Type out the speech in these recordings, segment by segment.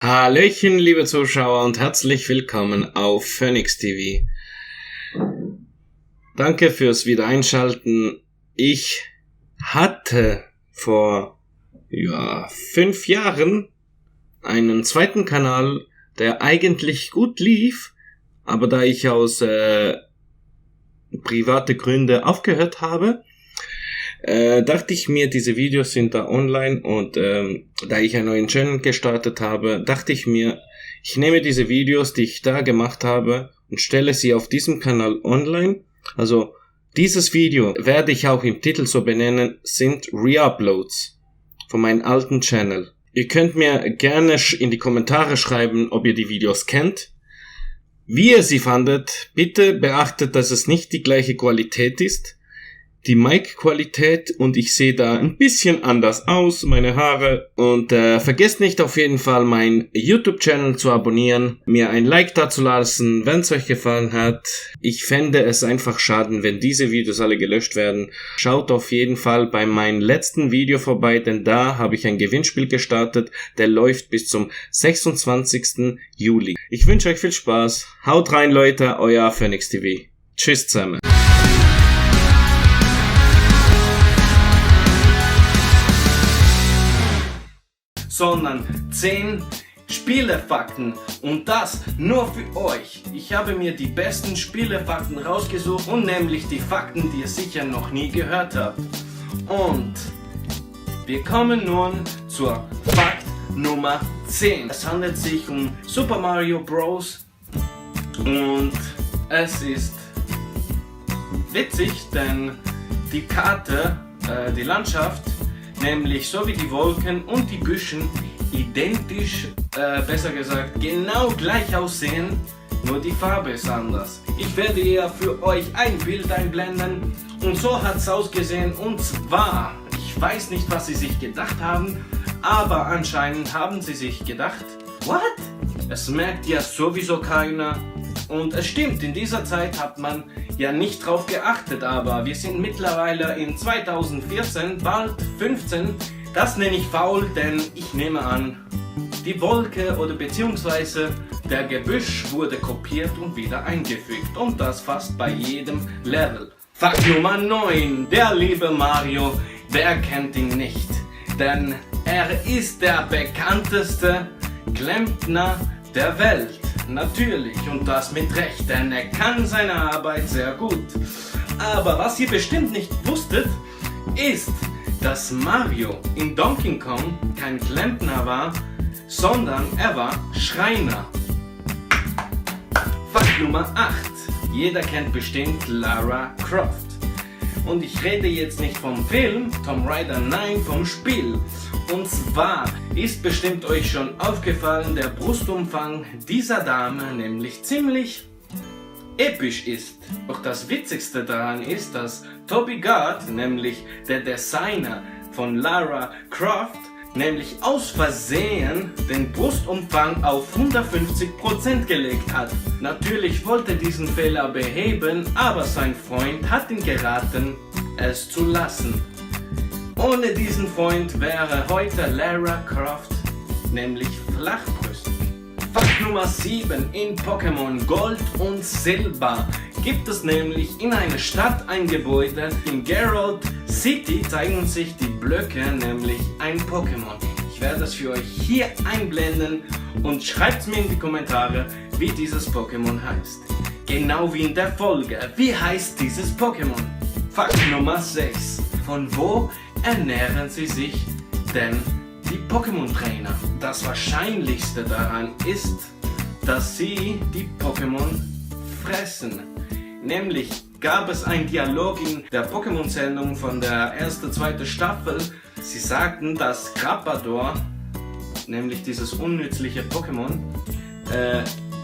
Hallöchen, liebe Zuschauer, und herzlich willkommen auf Phoenix TV. Danke fürs Wiedereinschalten. Ich hatte vor 5 Jahren einen zweiten Kanal, der eigentlich gut lief, aber da ich aus private Gründe aufgehört habe, dachte ich mir, diese Videos sind da online und da ich einen neuen Channel gestartet habe, dachte ich mir, ich nehme diese Videos, die ich da gemacht habe und stelle sie auf diesem Kanal online. Also dieses Video werde ich auch im Titel so benennen, sind Reuploads von meinem alten Channel. Ihr könnt mir gerne in die Kommentare schreiben, ob ihr die Videos kennt, wie ihr sie fandet. Bitte beachtet, dass es nicht die gleiche Qualität ist. Die Mic-Qualität, und ich sehe da ein bisschen anders aus, meine Haare. Und vergesst nicht auf jeden Fall, meinen YouTube-Channel zu abonnieren, mir ein Like dazulassen, wenn es euch gefallen hat. Ich fände es einfach schade, wenn diese Videos alle gelöscht werden. Schaut auf jeden Fall bei meinem letzten Video vorbei, denn da habe ich ein Gewinnspiel gestartet, der läuft bis zum 26. Juli. Ich wünsche euch viel Spaß. Haut rein, Leute, euer Phoenix TV. Tschüss zusammen. Sondern 10 Spielefakten, und das nur für euch. Ich habe mir die besten Spielefakten rausgesucht und nämlich die Fakten, die ihr sicher noch nie gehört habt. Und wir kommen nun zur Fakt Nummer 10. Es handelt sich um Super Mario Bros. Und es ist witzig, denn die Karte, die Landschaft, nämlich so wie die Wolken und die Büschen identisch, besser gesagt, genau gleich aussehen, nur die Farbe ist anders. Ich werde hier für euch ein Bild einblenden und so hat es ausgesehen, und zwar, ich weiß nicht, was sie sich gedacht haben, aber anscheinend haben sie sich gedacht, what? Es merkt ja sowieso keiner. Und es stimmt, in dieser Zeit hat man ja nicht drauf geachtet, aber wir sind mittlerweile in 2014, bald 15. Das nenne ich faul, denn ich nehme an, die Wolke oder beziehungsweise der Gebüsch wurde kopiert und wieder eingefügt, und das fast bei jedem Level. Fakt Nummer 9. Der liebe Mario, wer kennt ihn nicht? Denn er ist der bekannteste Klempner der Welt. Natürlich, und das mit Recht, denn er kann seine Arbeit sehr gut. Aber was ihr bestimmt nicht wusstet, ist, dass Mario in Donkey Kong kein Klempner war, sondern er war Schreiner. Fakt Nummer 8. Jeder kennt bestimmt Lara Croft. Und ich rede jetzt nicht vom Film Tomb Raider, nein, vom Spiel. Und zwar ist bestimmt euch schon aufgefallen, der Brustumfang dieser Dame nämlich ziemlich episch ist. Doch das Witzigste daran ist, dass Toby Gard, nämlich der Designer von Lara Croft, nämlich aus Versehen den Brustumfang auf 150% gelegt hat. Natürlich wollte er diesen Fehler beheben, aber sein Freund hat ihm geraten, es zu lassen. Ohne diesen Freund wäre heute Lara Croft nämlich flachbrüstig. Fakt Nummer 7. In Pokémon Gold und Silber gibt es nämlich in einer Stadt ein Gebäude. In Geralt City zeigen sich die Blöcke, nämlich ein Pokémon. Ich werde es für euch hier einblenden und schreibt mir in die Kommentare, wie dieses Pokémon heißt. Genau wie in der Folge. Wie heißt dieses Pokémon? Fakt Nummer 6. Von wo ernähren sie sich denn die Pokémon-Trainer? Das Wahrscheinlichste daran ist, dass sie die Pokémon fressen. Nämlich gab es einen Dialog in der Pokémon-Sendung von der 1./2. Staffel. Sie sagten, dass Grappador, nämlich dieses unnützliche Pokémon,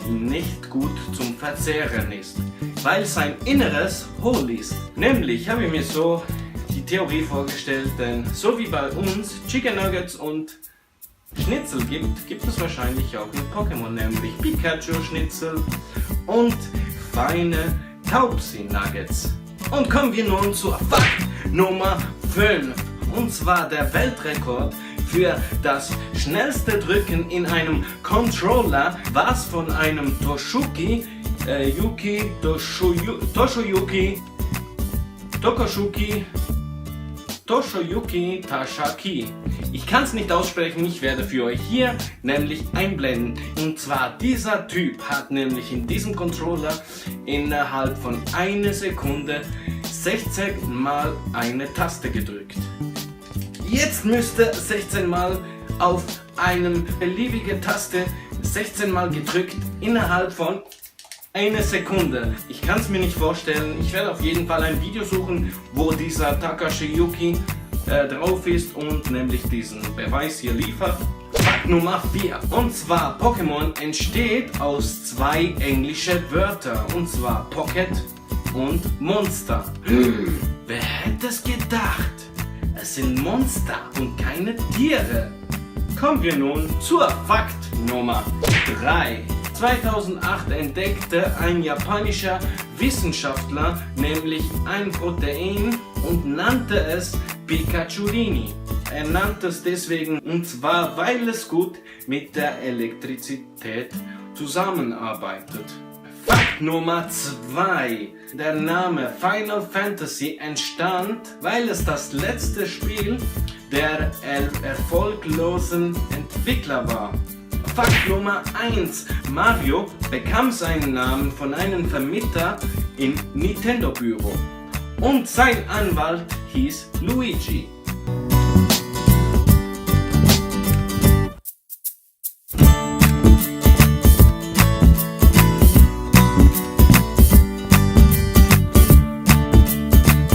nicht gut zum Verzehren ist, weil sein Inneres hohl ist. Nämlich habe ich mir so die Theorie vorgestellt, denn so wie bei uns Chicken Nuggets und Schnitzel gibt es wahrscheinlich auch in Pokémon, nämlich Pikachu-Schnitzel und feine Taubsi-Nuggets. Und kommen wir nun zur Fakt Nummer 5. Und zwar der Weltrekord für das schnellste Drücken in einem Controller, was von einem Toshiyuki Tashaki. Ich kann es nicht aussprechen, ich werde für euch hier nämlich einblenden. Und zwar dieser Typ hat nämlich in diesem Controller innerhalb von einer Sekunde 16 Mal eine Taste gedrückt. Jetzt müsste 16 Mal auf eine beliebige Taste 16 Mal gedrückt innerhalb von eine Sekunde. Ich kann es mir nicht vorstellen. Ich werde auf jeden Fall ein Video suchen, wo dieser Takashiyuki drauf ist und nämlich diesen Beweis hier liefert. Fakt Nummer 4. Und zwar Pokémon entsteht aus zwei englische Wörter. Und zwar Pocket und Monster. Wer hätte es gedacht? Es sind Monster und keine Tiere. Kommen wir nun zur Fakt Nummer 3. 2008 entdeckte ein japanischer Wissenschaftler nämlich ein Protein und nannte es Pikachurini. Er nannte es deswegen, und zwar weil es gut mit der Elektrizität zusammenarbeitet. Fakt Nummer 2. Der Name Final Fantasy entstand, weil es das letzte Spiel der erfolglosen Entwickler war. Fakt Nummer 1. Mario bekam seinen Namen von einem Vermieter im Nintendo Büro und sein Anwalt hieß Luigi.